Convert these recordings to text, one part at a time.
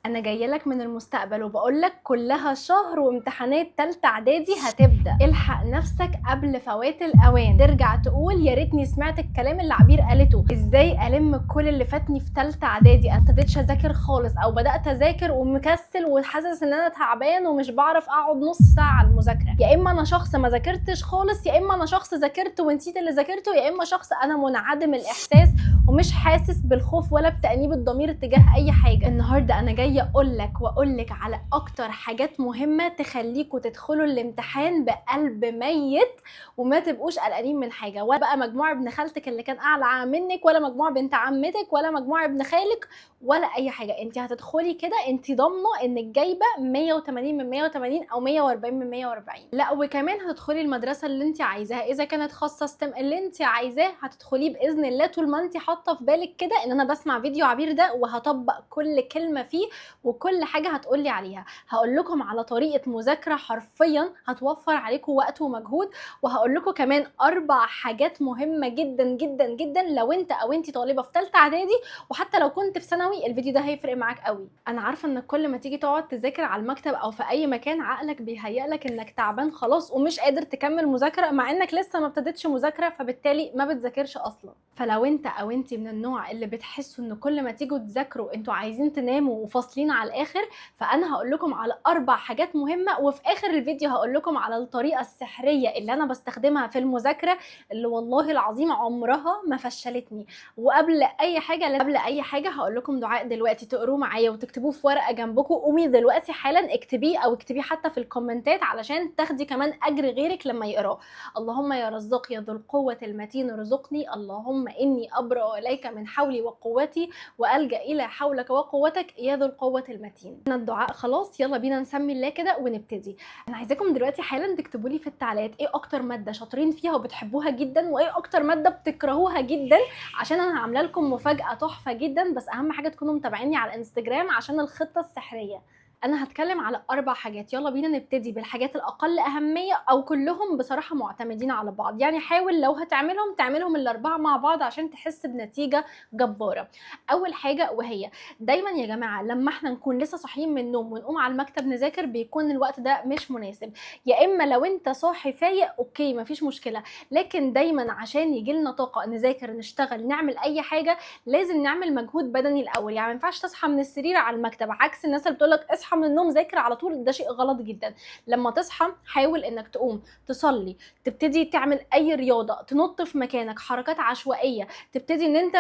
انا جاية لك من المستقبل وبقول لك كلها شهر وامتحانات تالتة اعدادي هتبدا. الحق نفسك قبل فوات الاوان. ترجع تقول يا ريتني سمعت الكلام اللي عبير قالته. ازاي الم كل اللي فاتني في تالتة اعدادي؟ انا ابتديتش اذاكر خالص، او بدات اذاكر ومكسل وحاسس ان انا تعبان ومش بعرف اقعد نص ساعة على المذاكرة. يا اما انا شخص ما ذاكرتش خالص، يا اما انا شخص ذاكرت ونسيت اللي ذاكرته، يا اما شخص انا منعدم الاحساس ومش حاسس بالخوف ولا بتأنيب الضمير تجاه اي حاجة. النهارده انا جاية اقول لك واقول لك على اكتر حاجات مهمة تخليكوا تدخلوا الامتحان بقلب ميت وما تبقوش قلقانين من حاجة، ولا بقى مجموع ابن خالتك اللي كان اعلى منك، ولا مجموع بنت عمتك، ولا مجموع ابن خالك، ولا اي حاجة. انت هتدخلي كده انت ضامنه انك جايبه 180 من 180 او 140 من 140. لا وكمان هتدخلي المدرسة اللي انت عايزاها، اذا كانت خاصة STEM اللي انت عايزاه هتدخليه باذن الله، طول ما انت حاطه في بالك كده ان انا بسمع فيديو عبير ده وهطبق كل كلمة فيه وكل حاجة هتقولي عليها. هقول لكم على طريقه مذاكرة حرفيا هتوفر عليكم وقت ومجهود، وهقول لكم كمان 4 حاجات مهمة جدا جدا جدا لو انت او انت طالبه في ثالثة اعدادي، وحتى لو كنت في ثانوي الفيديو ده هيفرق معاك قوي. انا عارفه ان كل ما تيجي تقعد تذاكر على المكتب او في اي مكان عقلك بيهيأ لك انك تعبان خلاص ومش قادر تكمل مذاكرة، مع انك لسه ما ابتديتش مذاكرة، فبالتالي ما بتذاكرش اصلا. فلو انت او انت من النوع اللي بتحسوا ان كل ما تيجوا تذاكروا انتوا عايزين تناموا وفاصلين على الاخر، فانا هقول لكم على 4 حاجات مهمة، وفي اخر الفيديو هقول لكم على الطريقة السحريه اللي انا بستخدمها في المذاكرة اللي والله العظيم عمرها ما فشلتني. وقبل اي حاجة قبل اي حاجة هقول لكم دعاء دلوقتي تقروه معايا وتكتبوه في ورقة جنبكم. قومي دلوقتي حالا اكتبيه، او اكتبيه حتى في الكومنتات علشان تاخدي كمان اجر غيرك لما يقراه. اللهم يا رزاق يا ذو القوة المتين ارزقني، اللهم اني ابرأ اليك من حولي وقوتي والجا الى حولك وقوتك يا ذو القوة المتين. الدعاء خلاص، يلا بينا نسمي الله كده ونبتدي. انا عايزاكم دلوقتي حالا تكتبوا لي في التعليقات ايه اكتر مادة شاطرين فيها وبتحبوها جدا، وايه اكتر مادة بتكرهوها جدا، عشان انا عامله لكم مفاجاة تحفة جدا. بس اهم حاجة تكونوا متابعيني على الانستجرام عشان الخطة السحريه. انا هتكلم على 4 حاجات، يلا بينا نبتدي بالحاجات الاقل اهمية، او كلهم بصراحة معتمدين على بعض، يعني حاول لو هتعملهم تعملهم ال4 مع بعض عشان تحس بنتيجة جبارة. اول حاجة وهي دايما يا جماعة لما احنا نكون لسه صاحيين من النوم ونقوم على المكتب نذاكر بيكون الوقت ده مش مناسب. يا اما لو انت صاحي فايق okay مفيش مشكلة، لكن دايما عشان يجي لنا طاقة نذاكر نشتغل نعمل اي حاجة لازم نعمل مجهود بدني الاول. يعني ما ينفعش تصحى من السرير على المكتب، عكس الناس اللي بتقول لك اصحى من النوم ذاكر على طول، ده شيء غلط جدا. لما تصحى حاول انك تقوم تصلي، تبتدي تعمل اي رياضة، تنط في مكانك حركات عشوائية، تبتدي ان انت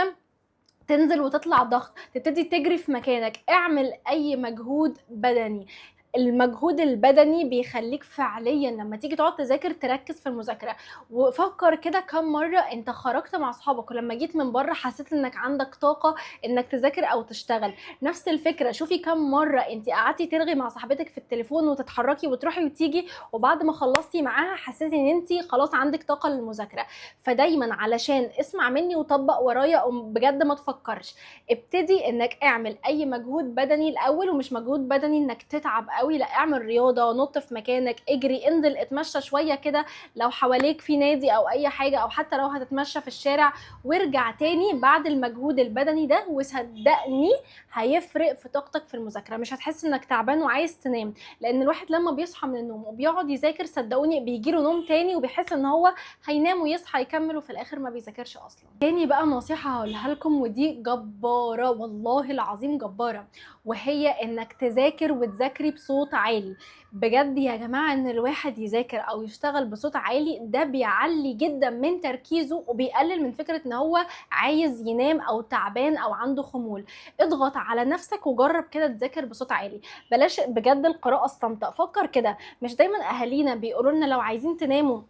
تنزل وتطلع ضغط، تبتدي تجري في مكانك، اعمل اي مجهود بدني. المجهود البدني بيخليك فعليا لما تيجي تقعد تذاكر تركز في المذاكرة. وفكر كده كم مرة انت خرجت مع اصحابك ولما جيت من بره حسيت انك عندك طاقة انك تذاكر او تشتغل. نفس الفكرة، شوفي كم مرة انت قعدتي ترغي مع صاحبتك في التليفون وتتحركي وتروحي وتيجي، وبعد ما خلصتي معاها حسيتي ان انت خلاص عندك طاقة للمذاكره. فدايما علشان اسمع مني وطبق ورايا بجد ما تفكرش، ابتدي انك اعمل اي مجهود بدني الاول، ومش مجهود بدني انك تتعب قوي، لا اعمل رياضة، نط في مكانك، اجري، انزل اتمشى شوية كده لو حواليك في نادي او اي حاجة، او حتى لو هتتمشى في الشارع، وارجع تاني بعد المجهود البدني ده، وصدقني هيفرق في طاقتك في المذاكرة. مش هتحس انك تعبان وعايز تنام، لان الواحد لما بيصحى من النوم وبيقعد يذاكر صدقوني بيجيله نوم تاني وبيحس ان هو هينام ويصحى يكمل، وفي الاخر ما بيذاكرش اصلا. تاني بقى نصيحة هقولها لكم ودي جبارة والله العظيم جبارة، وهي انك تذاكر وتذاكري بصوت عالي. بجد يا جماعة ان الواحد يذاكر او يشتغل بصوت عالي ده بيعلي جدا من تركيزه وبيقلل من فكرة ان هو عايز ينام او تعبان او عنده خمول. اضغط على نفسك وجرب كده تذاكر بصوت عالي، بلاش بجد القراءة الصامتة. فكر كده، مش دايما اهالينا بيقولوا لنا لو عايزين تناموا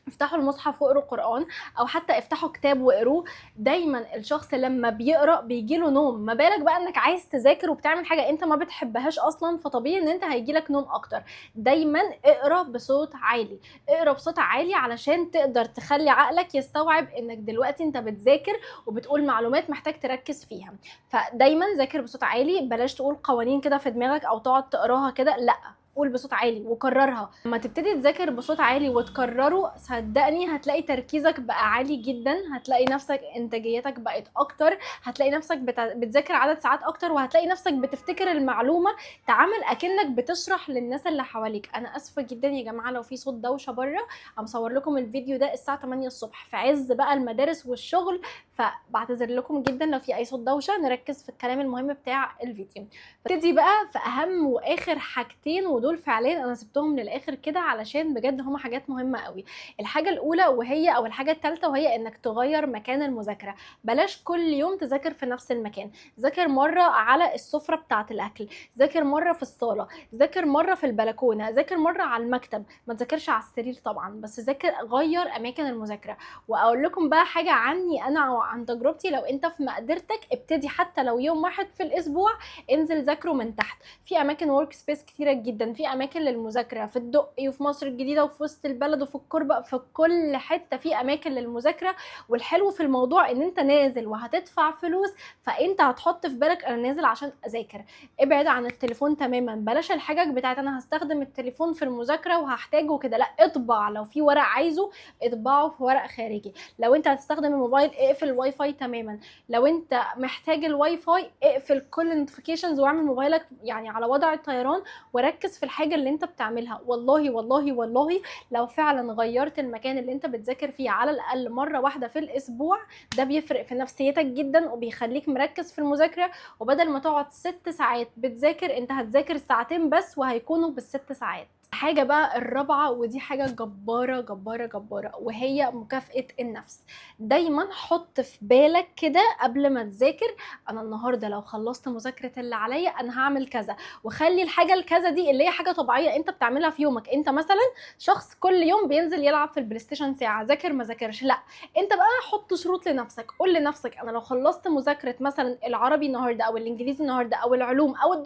افتحوا المصحف واقروا قرآن، او حتى افتحوا كتاب واقروه. دايما الشخص لما بيقرا بيجيله نوم، ما بالك بقى انك عايز تذاكر وبتعمل حاجة انت ما بتحبهاش اصلا، فطبيعي ان انت هيجيلك نوم اكتر. دايما اقرا بصوت عالي، اقرا بصوت عالي علشان تقدر تخلي عقلك يستوعب انك دلوقتي انت بتذاكر وبتقول معلومات محتاج تركز فيها. فدايما ذاكر بصوت عالي، بلاش تقول قوانين كده في دماغك او تقعد تقراها كده، لا قول بصوت عالي وكررها. لما تبتدي تذاكر بصوت عالي وتكرره صدقني هتلاقي تركيزك بقى عالي جدا، هتلاقي نفسك انتاجيتك بقت اكتر، هتلاقي نفسك بتذاكر عدد ساعات اكتر، وهتلاقي نفسك بتفتكر المعلومة. تعامل اكنك بتشرح للناس اللي حواليك. انا اسفه جدا يا جماعة لو في صوت دوشه بره، انا مصور لكم الفيديو ده الساعة 8 الصبح في عز بقى المدارس والشغل، فبعتذر لكم جدا لو في اي صوت دوشه. نركز في الكلام المهم بتاع الفيديو. ابتدي بقى في اهم واخر حاجتين، ودول فعليا انا سبتهم للاخر كده علشان بجد هما حاجات مهمة قوي. الحاجة الاولى وهي او الحاجة الثالثة، وهي انك تغير مكان المذاكرة. بلاش كل يوم تذاكر في نفس المكان. ذاكر مرة على السفرة بتاعه الاكل، ذاكر مرة في الصاله، ذاكر مرة في البلكونه، ذاكر مرة على المكتب. ما تذاكرش على السرير طبعا، بس ذاكر، غير اماكن المذاكرة. واقول لكم بقى حاجة عني انا او عن تجربتي، لو انت في مقدرتك ابتدي حتى لو يوم واحد في الاسبوع انزل ذاكره من تحت. في اماكن work space كتيرة جدا، في اماكن للمذاكره في الدقي وفي مصر الجديدة وفي وسط البلد وفي الكوربه، في كل حتة في اماكن للمذاكره. والحلو في الموضوع ان انت نازل وهتدفع فلوس، فانت هتحط في بالك انا نازل عشان اذاكر. ابعد عن التليفون تماما، بلاش الحجج بتاعت انا هستخدم التليفون في المذاكرة وهحتاجه كده، لا اطبع لو في ورق عايزه اطبعه في ورق خارجي. لو انت هتستخدم الموبايل اقفل الواي فاي تماما. لو انت محتاج الواي فاي اقفل كل ال notifications واعمل موبايلك يعني على وضع الطيران، وركز في الحاجة اللي انت بتعملها. والله والله والله لو فعلا غيرت المكان اللي انت بتذاكر فيه على الاقل مرة واحدة في الاسبوع، ده بيفرق في نفسيتك جدا وبيخليك مركز في المذاكرة. وبدل ما تقعد 6 ساعات بتذاكر، انت هتذاكر ساعتين بس وهيكونوا بال6 ساعات. حاجة بقى الرابعة، ودي حاجة جبارة جبارة جبارة، وهي مكافأة النفس. دايما حط في بالك كده قبل ما تذاكر، انا النهاردة لو خلصت مذاكرة اللي عليا انا هعمل كذا، وخلي الحاجة الكذا دي اللي هي حاجة طبيعية انت بتعملها في يومك. انت مثلا شخص كل يوم بينزل يلعب في البلاي ستيشن ساعة، ذاكر ما ذاكرش، لا انت بقى حط شروط لنفسك. قول لنفسك انا لو خلصت مذاكرة مثلا العربي النهاردة او الانجليزي النهاردة او العلوم او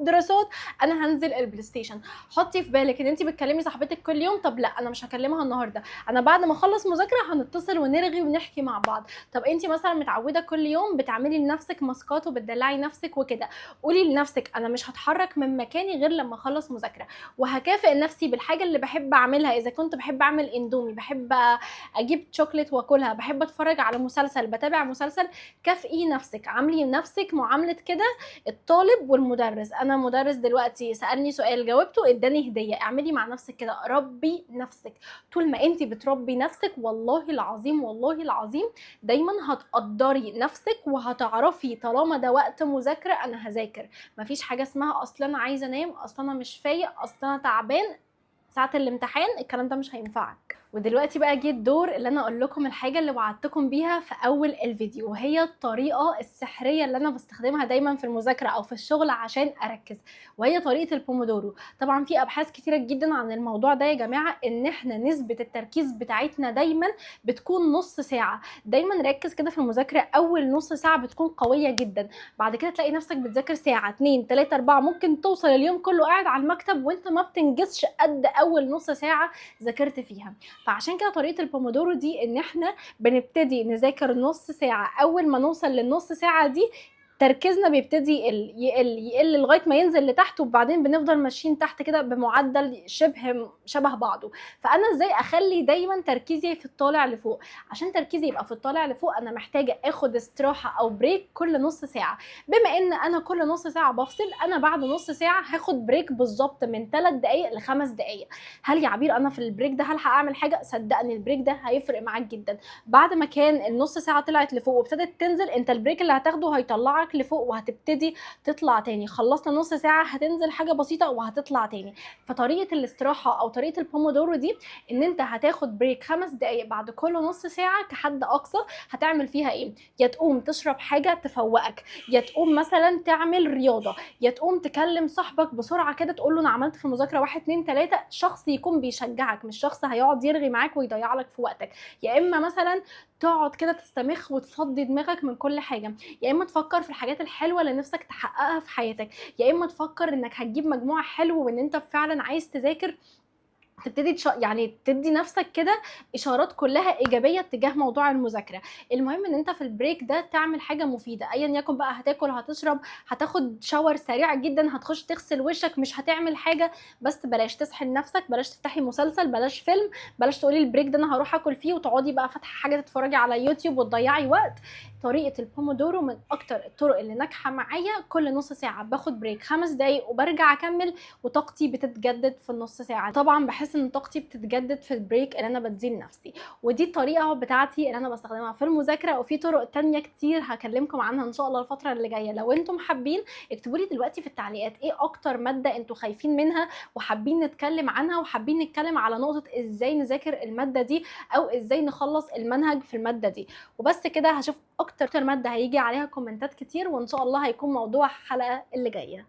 الدراسات، انا هنزل البلاي ستيشن. حطي في بالك ان انت بتكلمي صاحبتك كل يوم، طب لا انا مش هكلمها النهارده، انا بعد ما اخلص مذاكرة هنتصل ونرغي ونحكي مع بعض. طب انت مثلا متعوده كل يوم بتعملي لنفسك ماسكات وبتدلعي نفسك وكده، قولي لنفسك انا مش هتحرك من مكاني غير لما اخلص مذاكرة، وهكافئ نفسي بالحاجة اللي بحب اعملها. اذا كنت بحب اعمل اندومي، بحب اجيب شوكليت واكلها، بحب اتفرج على مسلسل، بتابع مسلسل، كافئي نفسك، عاملي نفسك معاملة كده الطالب والمدرس. انا مدرس دلوقتي سالني سؤال جاوبته اداني هديه. اعملي مع نفسك كده، ربي نفسك. طول ما انت بتربي نفسك والله العظيم والله العظيم دايما هتقدري نفسك وهتعرفي طالما ده وقت مذاكرة انا هذاكر. مفيش حاجة اسمها اصلا انا عايزه انام، اصلا انا مش فايق، اصلا انا تعبان ساعة الامتحان، الكلام ده مش هينفعك. ودلوقتي بقى جه الدور اللي انا اقول لكم الحاجة اللي وعدتكم بيها في اول الفيديو، وهي الطريقة السحريه اللي انا بستخدمها دايما في المذاكرة او في الشغل عشان اركز، وهي طريقه البومودورو. طبعا في ابحاث كتيرة جدا عن الموضوع ده يا جماعة، ان احنا نسبه التركيز بتاعتنا دايما بتكون نص ساعة. دايما ركز كده في المذاكرة، اول نص ساعة بتكون قوية جدا، بعد كده تلاقي نفسك بتذاكر ساعة 2 3 4، ممكن توصل اليوم كله قاعد على المكتب وانت ما بتنجزش قد اول نص ساعة ذاكرت فيها. فعشان كده طريقه البومودورو دي ان احنا بنبتدي نذاكر نص ساعة، اول ما نوصل للنص ساعة دي تركيزنا بيبتدي يقل يقل يقل لغاية ما ينزل لتحت، وبعدين بنفضل ماشيين تحت كده بمعدل شبه شبه بعضه. فانا ازاي اخلي دايما تركيزي في الطالع لفوق؟ عشان تركيزي يبقى في الطالع لفوق انا محتاجه اخد استراحة او break كل نص ساعة. بما ان انا كل نص ساعة بفصل، انا بعد نص ساعة هاخد break بالظبط من 3 دقائق ل 5 دقائق. هل يا عبير انا في ال break ده هلحق اعمل حاجة؟ صدقني ال break ده هيفرق معاك جدا. بعد ما كان النص ساعة طلعت لفوق وابتدت تنزل، انت ال break اللي هتاخده هيطلعك لفوق وهتبتدي تطلع تاني. خلصنا نص ساعة هتنزل حاجة بسيطة وهتطلع تاني. فطريقة الاستراحة او طريقه البومودورو دي ان انت هتاخد break 5 دقائق بعد كل نص ساعة كحد اقصى. هتعمل فيها ايه؟ يا تقوم تشرب حاجة تفوقك، يا تقوم مثلا تعمل رياضة، يا تقوم تكلم صاحبك بسرعة كده تقول له انا عملت في المذاكرة 1 2 3، شخص يكون بيشجعك مش شخص هيقعد يرغي معاك ويضيع لك في وقتك. يا اما مثلا تقعد كده تستمخ وتفضي دماغك من كل حاجة، يا اما تفكر في الحاجات الحلوة اللي نفسك تحققها في حياتك، يا اما تفكر انك هتجيب مجموع حلو وان انت فعلا عايز تذاكر تبتدي يعني تدي نفسك كده اشارات كلها ايجابية تجاه موضوع المذاكره. المهم ان انت في ال break ده تعمل حاجة مفيدة، ايا يكن بقى، هتاكل، هتشرب، هتاخد shower سريع جدا، هتخش تغسل وشك، مش هتعمل حاجه، بس بلاش تسحل نفسك، بلاش تفتحي مسلسل، بلاش فيلم، بلاش تقولي ال break ده انا هروح اكل فيه وتقعدي بقى فاتحة حاجة تتفرجي على يوتيوب وتضيعي وقت. طريقه البومودورو من اكتر الطرق اللي ناجحة معايا. كل نص ساعة باخد break 5 دقايق وبرجع اكمل، وطاقتي بتتجدد في النص ساعه. طبعا بحس ان طاقتي بتتجدد في ال break اللي انا بديه لنفسي. ودي الطريقة بتاعتي اللي انا بستخدمها في المذاكره، وفي طرق تانية كتير هكلمكم عنها ان شاء الله الفترة اللي جاية. لو انتم حابين اكتبوا لي دلوقتي في التعليقات ايه اكتر مادة انتم خايفين منها وحابين نتكلم عنها، وحابين نتكلم على نقطة ازاي نذاكر المادة دي او ازاي نخلص المنهج في المادة دي. وبس كده، هشوف اكتر مادة هيجي عليها كومنتات كتير، وان شاء الله هيكون موضوع الحلقة اللي جاية.